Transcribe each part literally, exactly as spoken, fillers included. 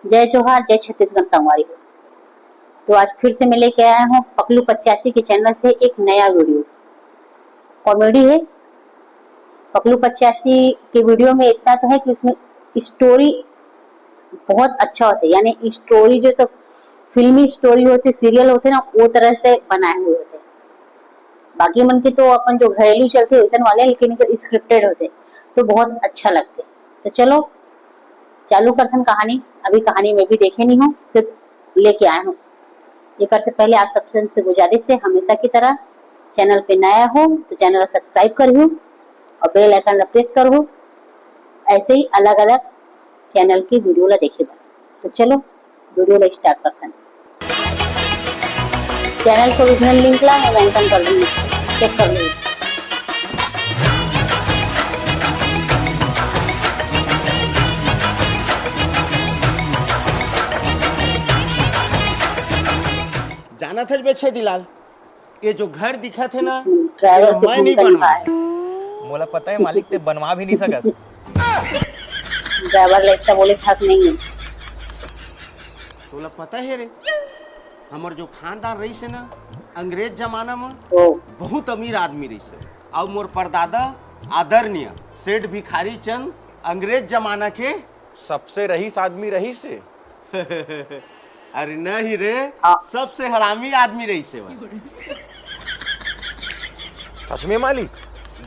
जय जोहार, जय छत्तीसगढ़ संगवारी हो। तो आज फिर से मैं लेके आया हूँ पकलू पचासी के चैनल से एक नया वीडियो। कॉमेडी है। पकलू पचासी के वीडियो में इतना तो है कि उसमें स्टोरी बहुत अच्छा होता है, यानी स्टोरी जो सब फिल्मी स्टोरी होती, सीरियल होते ना, वो तरह से बनाए हुए होते हैं। बाकी मन के तो अपन जो घरेलू चलते वैसन वाले, लेकिन स्क्रिप्टेड होते तो बहुत अच्छा लगते। तो चलो चालू करथन कहानी। अभी कहानी मैं भी देखे नहीं हूँ, सिर्फ लेके आए हूँ। एकर से पहले आप सबसे से गुजारिश है, हमेशा की तरह चैनल पे नया हो तो चैनल सब्सक्राइब करियो और बेल आइकन ला प्रेस करियो, ऐसे ही अलग अलग चैनल की वीडियो ला देखे बर। तो चलो वीडियो ला स्टार्ट करथन। चैनल के ओरिजिनल लिंक ला मैं मेंशन कर दूंगी, चेक कर लीजिए। जानत हस बे छेदीलाल, ये जो घर दिखत हे ना, ड्राइवर ये मैं नहीं बनवाए। मोला पता है मालिक, ते बनवा भी नहीं सकस। ड्राइवर ला इतना बोले था कि नहीं है। तोला पता है रे, हमर जो खानदान रहिस हे ना, अंग्रेज जमाना में ओ। बहुत अमीर आदमी रहिस हे। अउ मोर परदादा आदरणीय सेठ भिखारी चंद अंग्रेज जमाना के सबसे रईस आदमी रहिस हे। अरे नहीं रे, हाँ। सबसे हरामी आदमी रहिस हे भाई। सच में मालिक?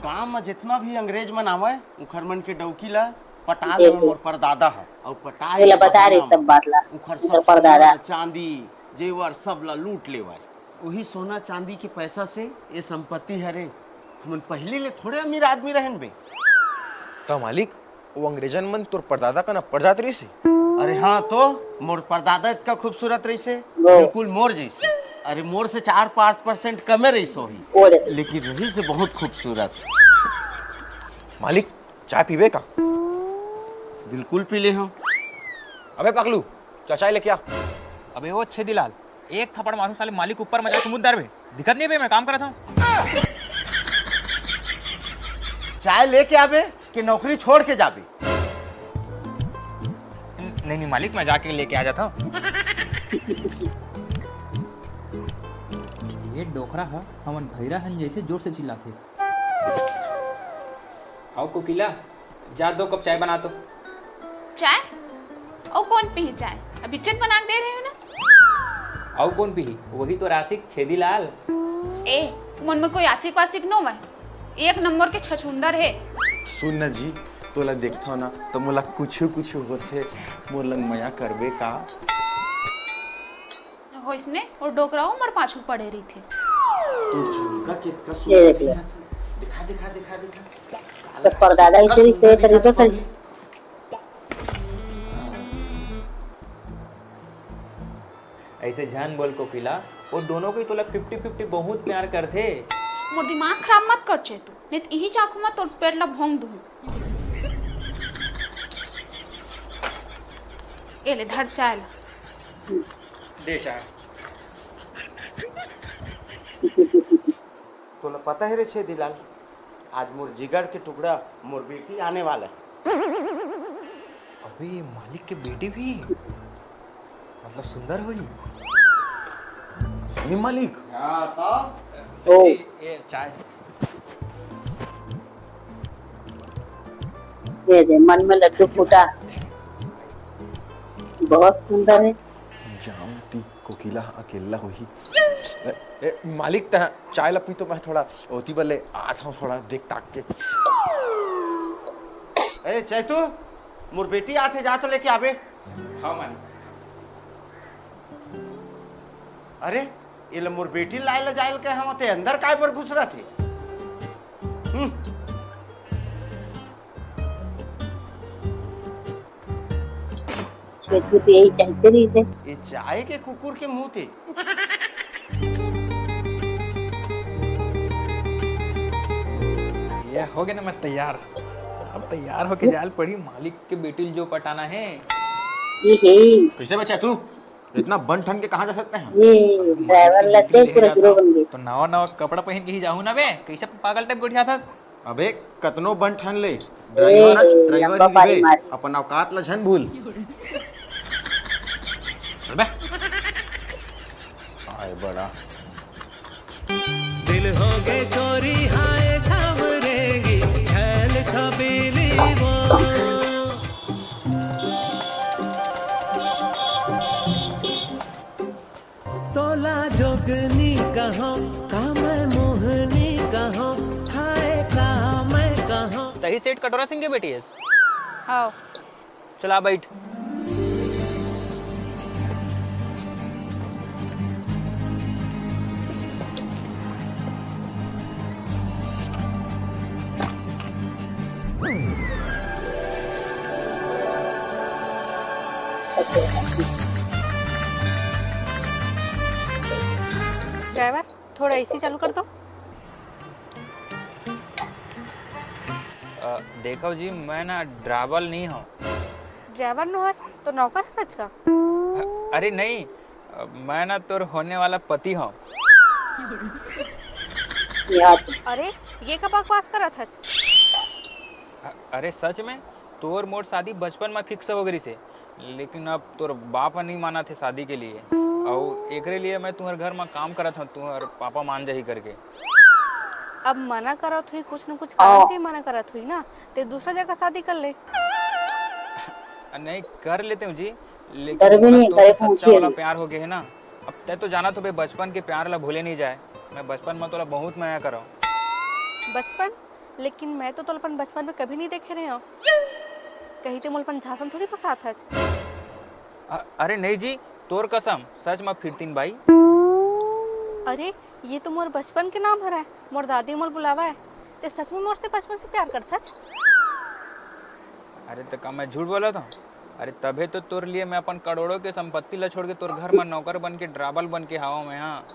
गांव में जितना भी अंग्रेज मन आवय, उखर मन के डौकी ला पटा ले मोर परदादा ह। अउ पटा ले बता रहे सब बात ला। उखर सब परदादा चांदी जेवर सब ला लूट लेवय। वही सोना चांदी के पैसा से ये संपत्ति हरे। हमन पहले ले थोड़े अमीर आदमी रहन बे। त मालिक, वो अंग्रेजन मन तोर परदादा कना पड़ जात रहिस हे? अरे हाँ तो, मोर परदादा इतना खूबसूरत रहिस हे, बिल्कुल मोर जैसे। अरे मोर से चार पाँच परसेंट कमे रहिस होही, लेकिन रहिस हे बहुत खूबसूरत। मालिक, चाय पीबे का? बिल्कुल पी ले हम। अबे पकलू, चाय लेके आ। अबे ओ छेदीलाल, एक थप्पड़ मारू साले मालिक ऊपर मजा के मुद्दा रे। दिक्कत नहीं बे, मैं काम करत हूँ। चाय लेके आबे कि नौकरी छोड़ के जाबे? नहीं नहीं मालिक, मैं जाके लेके आ जाता हूँ। ये डोकरा ह हमन भैरा हन जैसे जोर से चिल्लाथे। आओ कोकिला, जा दो कप चाय बना तो। चाय? अउ कौन पीही चाय? अभी चट बना के दे रहे हो ना। अउ कौन पीही? वही तो रासिक छेदीलाल। ए, मन में कोई आशिक वासिक नो है। एक नंबर के छछुंदर है। सुन न जी, तोला देखथव ना तो मोला कुछ कुछ होथे। मोर लंग मया करबे का? होइसने और डोकरा उमर पाछू पड़े रही थे। तू झुमका कितना सुंदर दिखा दिखा दिखा दिखा। तो परदादा ही तेरी से तरीका कर। ऐसे झन बोल कोकिला, वो दोनों को तोला फिफ्टी फिफ्टी बहुत प्यार करथे। मोर दिमाग खराब मत कर चे तू, नहीं तो यही चाकू में तोर पेट ला भोंग दूँ। ए ले धर चाय ला। दे चाय। तोला पता है रे छेदीलाल, आज मोर जिगर के टुकड़ा मोर बेटी आने वाला है। अबे ये मालिक के बेटी भी मतलब सुंदर हुई। सही मालिक। हाँ, तो? ये चाय। ये दे, मन में लड्डू फूटा। बहुत सुंदर है। जाम ती कोकिला अकेला होही। ए, ए, मालिक, तह चाय ला पी तो मैं थोड़ा ओती बले आत हूँ, थोड़ा देख ताक के। ए चैतू, मोर बेटी आत है, जा तो लेके आबे। हाँ मालिक। अरे, ये ले मोर बेटी लाए ला जाए के हम ते अंदर काय पर घुस रहा थे। हम्म। छेदू तो यही चाहते रही थे। ये चाय के कुकुर के मुंह थे। ये हो गया ना, मैं तैयार। अब तैयार होके जाल पड़ी मालिक के बेटी जो पटाना है। ये है। कैसे बचा तू? इतना बन ठन के कहाँ जा सकते हैं? ये ड्राइवर लगते पूरा हीरो बन गए। तो नवा नवा कपड़ा पहन के ही जाहू ना बे, कैसे पागल टाइप बैठा था? अबे कतनो बन ठन ले, ड्राइवर आज ड्राइवर ही बे, अपन औकात ला झन भूल। चल बे। हाय बड़ा। दिल हो गए चोरी, हाय सावरेगी, छैल छबीली वो। तोला जोगनी कहो, का मैं मोहनी कहो, हाय का मैं कहो। तही सेठ कटोरा सिंह के बेटी है? हाँ। चला बैठ। ड्राइवर, थोड़ा एसी चालू कर दो। अ, देखो जी, मैं ना ड्राइवर नहीं हूँ। ड्राइवर नो हस, तो नौकर हस का? अ-, अरे नहीं, अ, मैं ना तोर होने वाला पति हूँ। अरे, ये का बकवास करत हस? अ-, अरे सच में, तोर मोर शादी बचपन में फिक्स हो गई से, लेकिन अब तोर बाप ह नहीं मानत हे शादी के लिए, अउ एकरे लिए मैं तुम्हर घर में काम करत हूँ, तुम्हर पापा मान जाही करके। अब मना करत हुई, कुछ न कुछ कारण से ही मना करत हुई ना, ते दूसरा जगह शादी कर ले। नहीं, कर लेते हूँ जी, लेकिन डर भी मैं नहीं, तोर डरे सच्चा वाला प्यार हो गया है ना। अब तै तो जानत होबे, बचपन के प्यार ला भूले नहीं जाए। मैं बचपन में तोला बहुत मया करो। बचपन? लेकिन मैं तो तोला अपन बचपन में कभी नहीं देखे रहे हूँ। कहीं ते मोला अपन झांसा में थोड़ी फंसात हस। अ-, अरे नहीं जी, तोर कसम, सच में फिरतीन बाई। अरे, ये तो मोर बचपन के नाम हरय, मोर दादी मोला बुलावा है। ते सच में मोर से बचपन से प्यार करथस? अरे, तो का मैं झूठ बोला था? अरे, तभे तो तोर लिए मैं अपन करोड़ों के संपत्ति ला छोड़ के तोर घर में नौकर बन के, ड्राइवर बन के हावा मैं, हाँ।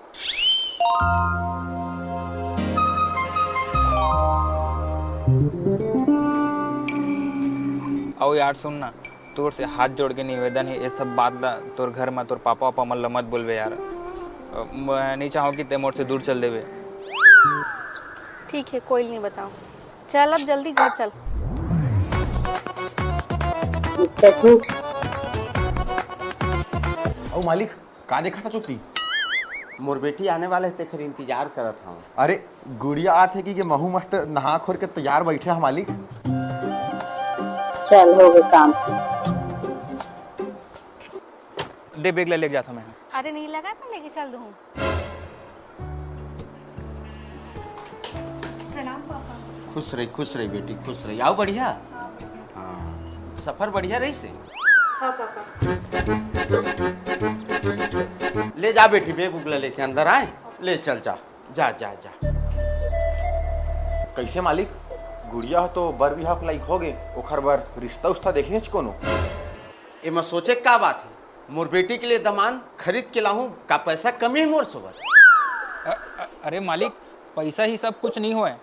अउ यार सुन ना, तोर से हाथ जोड़ के निवेदन है, ये सब बात ला तोर घर में तोर पापा वापा मन ला मत बोलबे यार। अ, मैं नहीं चाहूँ कि ते मोर से दूर चल देबे। ठीक है, कोई नहीं बताऊँ। चल अब जल्दी घर चल। इतना झूठ। अउ मालिक, का देखा था चुप्पी? मोर बेटी आने वाले हे, तेखर इंतजार करत हूँ। अरे, गुड़िया आत हे कि, कि महू मस्त नहा खोर के तैयार बैठे हा मालिक। चल, हो गए काम। दे, बैग ला लेके जाता मैं। अरे नहीं लगा, मैं लेके चल दूँ। प्रणाम पापा। खुश रही, खुश रही बेटी, खुश रही। आओ बढ़िया। हाँ, बढ़िया। हाँ, सफर बढ़िया रही से? हाँ पापा। ले जा बेटी, बैग उगला लेके अंदर आए, ले चल जा। जा, जा, जा। कैसे मालिक, गुड़िया ह तो बर बिहाव के लायक हो गे, ओखर बर रिश्ता उश्ता देखे हच कोनो? एमा सोचे के का बात हे? मोर बेटी के लिए दमान खरीद के लाहूं, का पैसा कमी हे मोर सोबत? अ-, अ-, अरे मालिक, पैसा ही सब कुछ नहीं होय।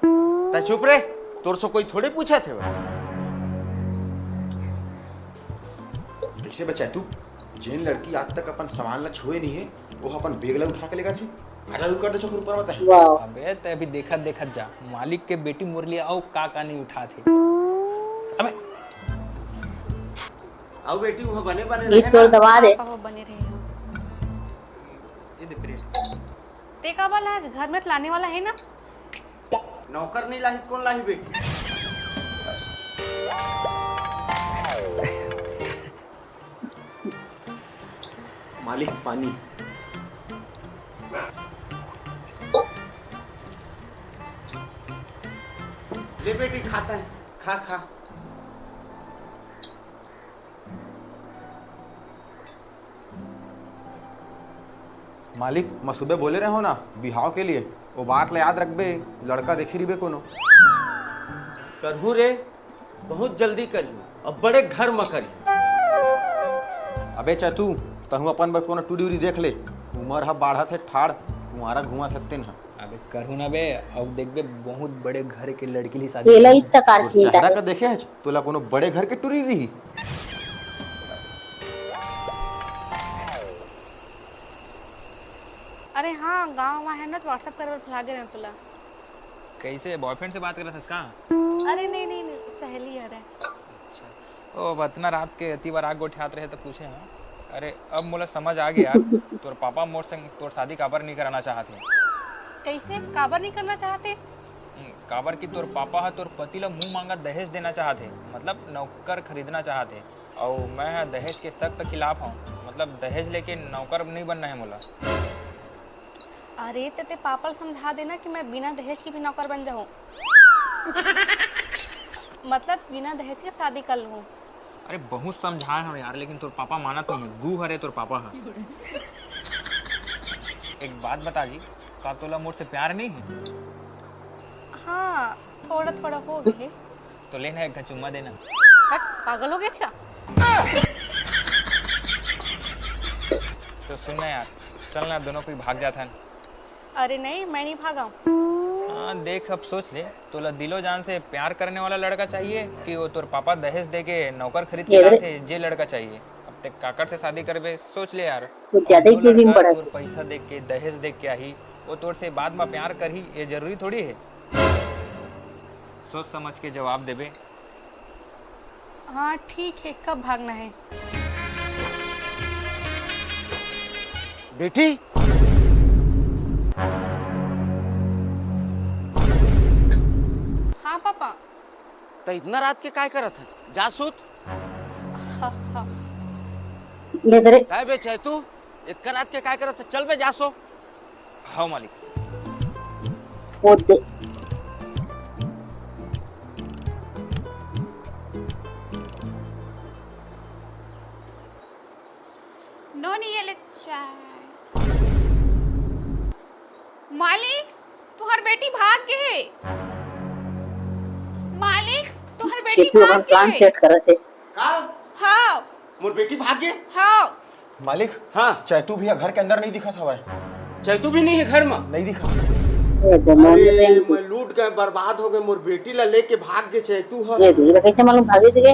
तै चुप रे, तोर से कोई थोड़े पूछत हे। कैसे बचा तू? जेन लड़की आज तक अपन सामान ला छुए नहीं हे, वो अपन बैग ला उठा के लेगा छे। आजा, रुक कर दे, चोकर ऊपर मत है। वाह। अबे, तै अभी देखत देखत जा, मालिक के बेटी मोर लिए अउ का का नहीं उठात हे। अबे। आओ बेटी, वो बने बने ये रहे तोड़ ना। दबा दे। पापा, वो बने रहे हो। ये दे प्लेट। ते का वाला आज घर में लाने वाला है ना? नौकर नहीं लाही, कौन लाही बेटी? मालिक, पानी। ले बेटी, खाता है, खा, खा। मालिक, मैं सुबह बोले रहे हो ना बिहाव के लिए, वो बात ला याद रखबे, लड़का देखी रिबे कोनो। करहूँ रे, बहुत जल्दी करियो, अब बड़े घर म करियो। अबे चतू, तहूँ अपन बर कोनो टूरी उरी देख ले। उमर ह बाढ़त हे ठाड़, कुंवारा घुमा सकते न। अबे करहूँ ना बे, अब देखबे बहुत बड़े घर के लड़की ली शादी एला करहूँ। इतना कार तोर चिंता चेहरा हे। का देखे हच, तोला कोनो बड़े घर के टूरी रही। अरे हाँ, गाँव मा है ना, तो WhatsApp करे बर भुला गे रहे तोला। कैसे, बॉयफ्रेंड से बात करत हस का? अरे नहीं, नहीं, नहीं, सहेली हरे। अच्छा। ओ, अब अतना रात के अति बार आग गोठियात रहे तो पूछे हाँ। अरे, अब मोला समझ आ गे यार, तोर पापा मोर संग तोर शादी काबर नहीं कराना चाहत हे। कैसे? काबर नहीं करना चाहते? हम्म, काबर कि तोर पापा ह तोर पति ल मुंह मांगा दहेज देना चाहत हे, मतलब नौकर खरीदना चाहत हे। अउ मैं ह दहेज के सख्त खिलाफ हूँ, मतलब दहेज लेके नौकर नहीं बनना है मोला। अरे, ते, ते पापा ल समझा देना कि मैं बिना दहेज के भी नौकर बन जाऊँ। मतलब बिना दहेज के शादी कर लूँ। अरे, बहुत समझाए हूँ यार, लेकिन तोर पापा मानत नहीं है। गू हरे तोर पापा ह। एक बात बता जी, का तोला मोर से प्यार नहीं है? हाँ, थोड़ा थोड़ा हो गए। तो ले ना, एक ठन चुम्मा देना। हट, पागल हो गया क्या? तो सुन ना यार, चल ना, दोनों कोई भाग जाथन। अरे नहीं, मैं नहीं भागा हूँ। हाँ, देख, अब सोच ले, तोला दिलो जान से प्यार करने वाला लड़का चाहिए कि वो तोर पापा दहेज दे के नौकर खरीद के ये ले। लाते, जे लड़का चाहिए? अब ते काकर से शादी करबे, सोच ले यार। कुछ ज्यादा ही जो feeling लड़का पड़ा। तोर पैसा देख के, दहेज देख के आही, वो तोर से बाद में प्यार करही, ये जरूरी थोड़ी है। सोच समझ के जवाब देबे। हाँ, ठीक है, कब भागना है? बेटी। हाँ पापा। त इतना रात के काय करत है? जा सुत। हाँ, हाँ। ले दे रे। काय बे चैतू, इतना रात के काय करत है? चल बे, जा सो। हाँ मालिक। वो दे। नोनी, ये ले चाय। मालिक, तुहर बेटी भाग गे हे। मालिक, तुहर बेटी चेतू भाग अपन गे plan हे। Set करत हे। का? हाँ। मोर बेटी भाग गे? हाँ। मालिक। हाँ। चैतू भैया घर के अंदर नहीं दिखत हवय। चैतू भी नहीं है घर में? नहीं दिखत। ए, दे, मोर अरे, बेटी। मैं लूट गए, बर्बाद हो गए, मोर बेटी ला लेके भाग गे चैतू ह। ये दे, ये कैसे मालूम भागे गे?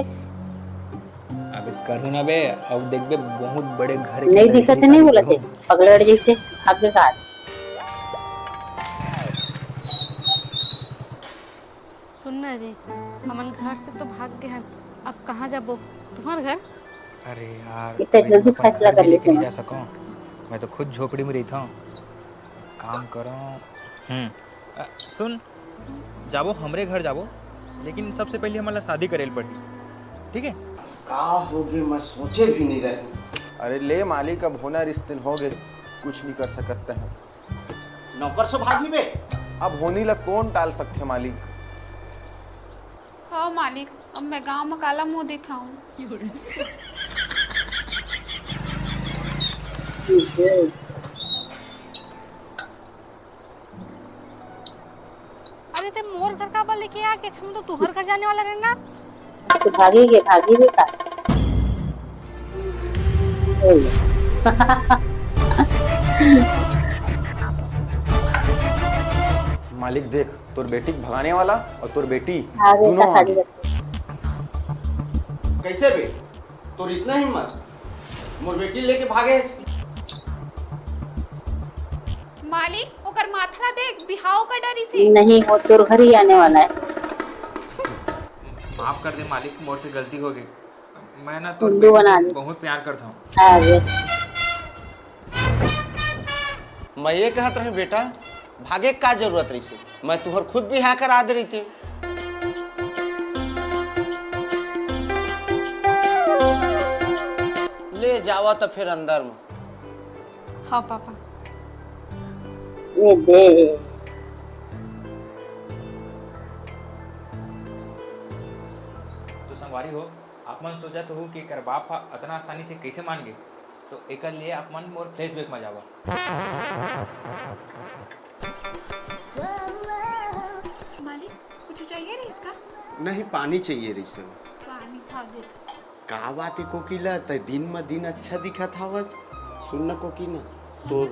अबे करहूँ ना बे, अब देख बे, बहुत बड़े घर के नहीं लड़की दिखत है, नहीं भागे बोला हो। थे, पगले जैसे भाग के साथ। सुन ना रे, हमन घर से तो भाग गए हन, अब कहाँ जाबो? तुम्हार घर? अरे यार, इतना मैं जल्दी अपन फैसला घर कर लेके लेते नहीं हैं। जा सकूँ। मैं तो खुद झोपड़ी में रहता हूँ। काम करो। हम्म। अ, सुन, जाबो, हमरे घर जाबो, लेकिन सबसे पहले हमन ला शादी करे ल पड़ही, ठीक है? का होगे, मैं सोचे भी नहीं रहे। अरे ले मालिक, अब होना रिश्ते हो गए, कुछ नहीं कर सकते हैं। नौकर से भागी बे। अब होनी ला कौन टाल सकथे मालिक? हाँ मालिक, अब मैं गांव में काला मुंह दिखाऊं? अरे ते मोर घर काबर लेके आ के? हम तो तुहर घर जाने वाला रहना। तो भागेगे, भागेगे का? मालिक देख, तोर बेटी के भगाने वाला और तोर बेटी आ गए दोनों आ गए। कैसे बे? तोर इतना हिम्मत? मोर बेटी लेके भागे। मालिक, ओकर माथा ला देख, बिहाव का डरी से। नहीं, वो तोर घर ही आने वाला है। माफ कर दे मालिक, मोर से गलती हो गई। मैं ना तोर उल्लू बेटी बना से दे। बहुत प्यार करता हूँ। आ गए। मैं ये कहत रहे बेटा, भागे के का जरूरत रहिसे? मैं तुहर खुद बिहाव करा दे रहितेंव। ले जावा त फिर अंदर में। हाँ पापा। ये दे। तो संगवारी हो, आप मन सोचत हो कि एकर बाप ह अतना आसानी से कैसे मान गे? तो एकर लिए आप मन मोर Facebook में जावा। मालिक, कुछ चाहिए रहिस का? नहीं, पानी चाहिए रहिसे। पानी, हाँ, दे दो। का बात है कोकिला, तै दिन म दिन अच्छा दिखत हवच। सुन न कोकिला, तोर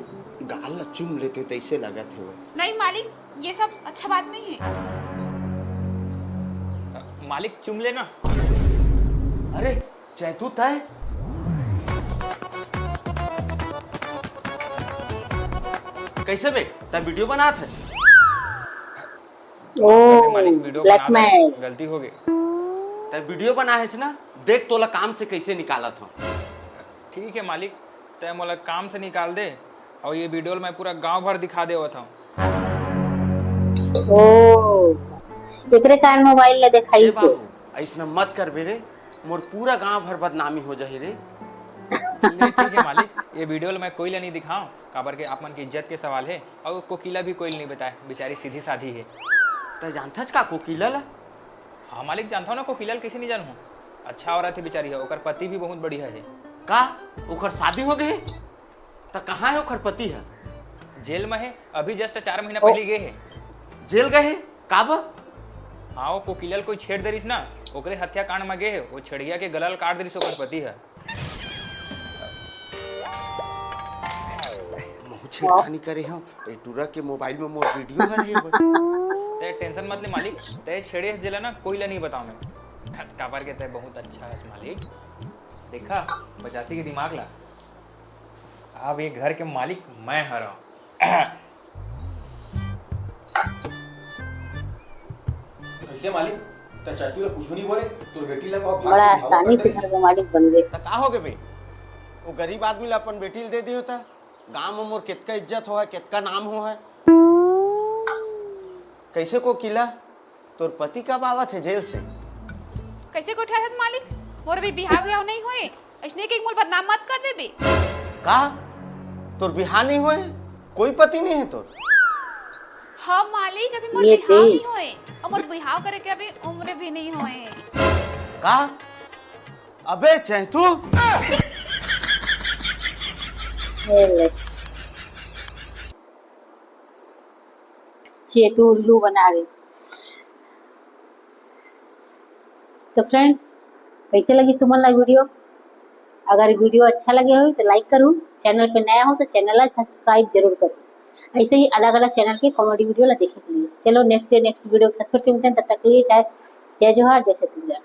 गाल ल चूम लेतेंव तैसे लगत हवय। नहीं मालिक, ये सब अच्छा बात नहीं है। मालिक, चूम लेना। अरे, चैतू तय? कैसे बे? तय वीडियो बनात है? ओ, अरे मालिक, वीडियो बनात है, blackmail। गलती हो गई। तय वीडियो बनाए है ना? देख तोला काम से कैसे निकालत हो। ठीक है मालिक, तय मोला काम से निकाल दे, और ये वीडियो मैं पूरा गांव भर दिखा देवत हूँ। ओ, एकरे कारण मोबाइल ला देखाई ए से। बाबू, ऐसना मत करबे रे, मोर पूरा गांव भर बदनामी हो जाही रे। ले ठीक है मालिक, ये वीडियो मैं कोई ला नहीं दिखाऊं, काबर के आप मन की इज्जत के सवाल है, और कोकिला भी कोई ला नहीं बताए, बेचारी सीधी साधी है। तय जानथच का कोकिला ला? हाँ मालिक, जानता हूँ ना, कोकिला ला कैसे नहीं जानूँ? अच्छा औरत है बेचारी है, ओकर पति भी बहुत बढ़िया है। का ओखर शादी हो गए? त कहाँ है ओखर पति है? जेल में है, अभी जस्ट चार महीना पहले गए है। जेल गए है? काबर? हाँ, वो कोकिला ला कोई छेड़ दे रहिस ना, ओकरे हत्याकांड में गए है, वो छेड़िया के गला ला काट दे रहिस ओकर पति है। महू छेड़खानी करे हव, ए टूरा के मोबाइल में मोर वीडियो हर हे बड़। तय टेंशन मत ले मालिक, तय छेड़े हस जेला ना, कोई ला नहीं बताऊँ मैं। काबर के तय बहुत अच्छा हस मालिक। देखा, पचासी के दिमाग ला। अब ये घर के मालिक मैं हरव। कैसे मालिक? त चैतू ला कुछ नहीं बोले, तोर बेटी ला वहाँ भाग बड़ा के बिहाव आसानी कर से डरे। घर के मालिक बन गए। त का हो गे बे? वो गरीब आदमी ला अपन बेटी ल दे दियो त गांव में मोर कितका इज्जत हो है, कितका नाम हो है। कैसे कोकिला, तोर पति कब आवत है जेल से? कैसे गोठियाथस मालिक? मोर अभी बिहाव विहाव नहीं होए, ऐसने के मोल बदनाम मत कर देबे। का तोर बिहाव नहीं होए? कोई पति नहीं है तोर? हाँ मालिक, अभी मोर ये बिहाव देख। नहीं होए, और मोर बिहाव करे के अभी उम्र भी नहीं होए। का? अबे चैतू, ये ले। चेतू उल्लू बना गई। तो फ्रेंड्स, कैसे लगिस तुमन ला वीडियो? अगर वीडियो अच्छा लगे हो तो लाइक करूँ, चैनल पे नया हो तो चैनल ला सब्सक्राइब जरूर करूँ। ऐसे ही अलग अलग चैनल के कॉमेडी वीडियो ला देखे के लिए। चलो नेक्स्ट डे नेक्स्ट वीडियो के साथ फिर से मिलते हैं, तब तक के लिए जय जय जोहार, जय छत्तीसगढ़।